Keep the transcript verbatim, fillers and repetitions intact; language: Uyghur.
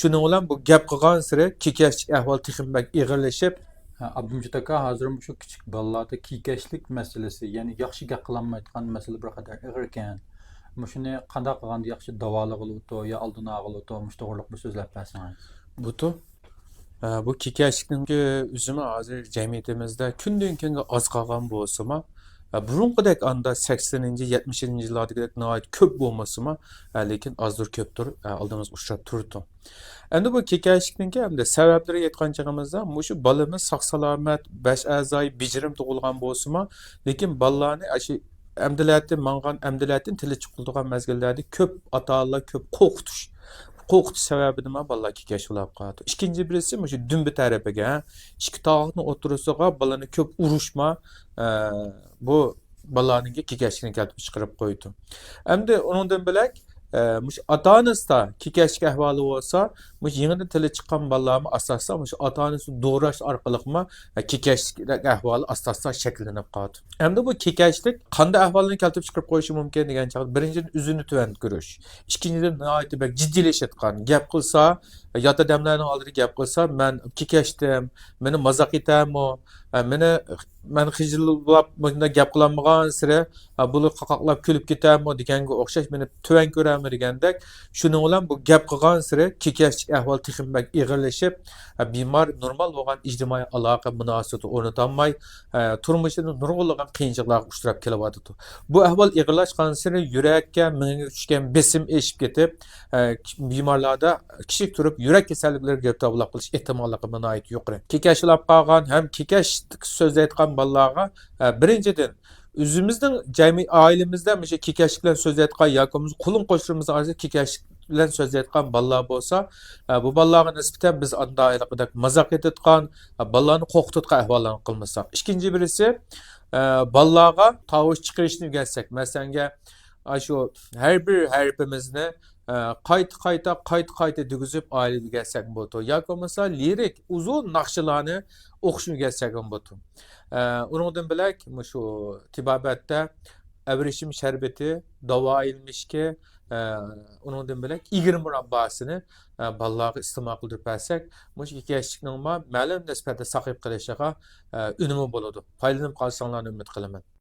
شۇنىڭ بىلەن بۇ گەپ قىلغانسېرى كېكەچلىك ئەھۋال تېخىمۇ بەك ئېغىرلىشىپ، ھە، ئابدۇمجىت ئاكا، ھازىر مۇشۇ كىچىك بالىلاردا كېكەچلىك مەسىلىسى، يەنى ياخشى گەپ قىلالمايدىغان مەسىلە بىر قەدەر ئېغىركەن. مۇشۇنى قانداق قىلغاندا ياخشى داۋالىغىلى بولىدۇ يا ئالدىنى ئالغىلى بولىدۇ؟ مۇشۇ توغرىلىق بىر سۆزلەپ بەرسىڭىز. بۇتۇ. ھە، بۇ كېكەچلىكنىڭكى ئۆزىمۇ ھازىر جەمئىيىتىمىزدە كۈندىن كۈنگە ئاز قالغان بولسىمۇ، ھە، بۇرۇنقىدەك ئاندا سەكسىنىنچى، يەتمىشىنچى يىللاردىكىدەك ناھايىتى كۆپ بولمىسىمۇ، ھە، لېكىن ئازدۇر كۆپتۇر، ھە، ئالدىمىزغا ئۇچراپ تۇرىدۇ. ئەمدى بۇ كېكەچلىكنىڭكى ئەمدى سەۋەبلىرىگە ئېيتقان چېغىمىزدا، مۇشۇ بالىمىز ساق-سالامەت، بەش ئەزايى بېجىرىم تۇغۇلغان بولسىمۇ، لېكىن بالىلارنى ئاشۇ ئەمدىلەتتىن ماڭغان، ئەمدىلەتتىن تىلى چىقىدىغان مەزگىللەردە كۆپ ئاتا-ئانىلار كۆپ قورقۇتۇش، قورقۇتۇش سەۋەبىدىنمۇ بالىلار كېكەچ بولاپ قالىدۇ. ئىككىنچى بىرسى مۇشۇ دۈمبە تەرىپىگە، ئىككى تاغاقنىڭ ئوتتۇرىسىغا بالىنى كۆپ ئۇرۇشما، ئە، بۇ بالىلارنىڭكى كېكەچلىكىنى كەلتۈرۈپ چىقىرىپ قويىدۇ. ئەمدى ئۇنىڭدىن بۆلەك، ئە، مۇشۇ ئاتا-ئانىسىدا كېكەچلىك ئەھۋالى بولسا، مۇشۇ يېڭىدىن تىلى چىققان بالىلارمۇ ئاساستا مۇشۇ ئاتا-ئانىسىنى دوراش ئارقىلىقمۇ، ئە، كېكەچلىك ئەھۋالى ئاساستا شەكىللىنىپ قالىدۇ. ئەمدى بۇ كېكەچلىك قانداق ئەھۋالنى كەلتۈرۈپ چىقىرىپ قويۇشى مۇمكىن دېگەن چاغدا، بىرىنچىدىن، ئۆزىنى تۆۋەن كۆرۈش. ئىككىنچىدىن، ناھايىتى بەك جىددىيلىشىۋاتقان. گەپ قىلسا، يات ئادەملەرنىڭ ئالدىدا گەپ قىلسا، مەن كېكەچتىم، مېنى مازاق ئېتەرمۇ، ئە، مېنى، مەن خىجىللاپ مۇشۇنداق گەپ قىلالمىغانسېرى، ئە، بۇلار قاقاقلاپ كۈلۈپ كېتەرمۇ دېگەنگە ئوخشاش، مېنى تۆۋەن كۆرەرمۇ دېگەندەك. شۇنىڭ بىلەن بۇ گەپ قىلغانسېرى كېكەچلىك ئەھۋال تېخىمۇ بەك ئېغىرلىشىپ، ئە، بىمار نورمال بولغان ئىجتىمائىي ئالاقە مۇناسىۋىتى ئورنىتالماي، ئە، تۇرمۇشىدا نۇرغۇنلىغان قىيىنچىلىقلارغا ئۇچراپ كېلىۋاتىدۇ. بۇ ئەھۋال ئېغىرلاشقانسېرى يۈرەككە، مېڭىگە چۈشكەن بېسىم ئېشىپ كېتىپ، ئە، بىمارلاردا كىچىك تۇرۇپ يۈرەك كېسەللىكلىرىگە گىرىپتار بولۇپ قېلىش ئېھتىماللىقى ناھايىتى يۇقىرى. كېكەچ ئۇخلاپ قالغان ھەم كېكەچ سۆزلەيدىغان بالىلارغا، ئە، بىرىنچىدىن، ئۆزىمىزنىڭ جەمئىي ئائىلىمىزدە مۇشۇ كېكەچلىك بىلەن سۆزلەيدىغان ياكى بولمىسا قولۇم-قوشنىمىزنىڭ ئارىسىدا كېكەچلىك بىلەن سۆزلەيدىغان بالىلار بولسا، ئە، بۇ بالىلارغا نىسبەتەن بىز ئاندا ھېلىقىدەك مازاق ئېتىدىغان، ئە، بالىلارنى قورقۇتىدىغان ئەھۋاللارنى قىلمىساق. ئىككىنچى بىرسى، ئە، بالىلارغا تاۋۇش چىقىرىشنى ئۆگەتسەك. مەسىلەنگە، ئاشۇ ھەر بىر ھەرپىمىزنى، ئە، قايتا-قايتا، قايتا-قايتا دېگۈزۈپ ئائىلىدە ئۆگەتسەكمۇ بولىدۇ. ياكى بولمىسا لىرىك ئۇزۇن ناخشىلارنى ئوقۇشنى ئۆگەتسەكمۇ بولىدۇ. ئە، ئۇنىڭدىن بۆلەك مۇشۇ تېبابەتتە ئەۋرىشىم شەربىتى، داۋا ئېلمىشكى، ئە، ئۇنىڭدىن بۆلەك ئىگىرمۇرابباسىنى، ئە، بالىلارغا ئىستېمال قىلدۇرۇپ بەرسەك، مۇشۇ كېكەچلىكنىڭمۇ مەلۇم نىسبەتتە ساقىيىپ قېلىشىغا، ئە، ئۈنۈمى بولىدۇ. پايدىلىنىپ قالساڭلارنى ئۈمىد قىلىمەن.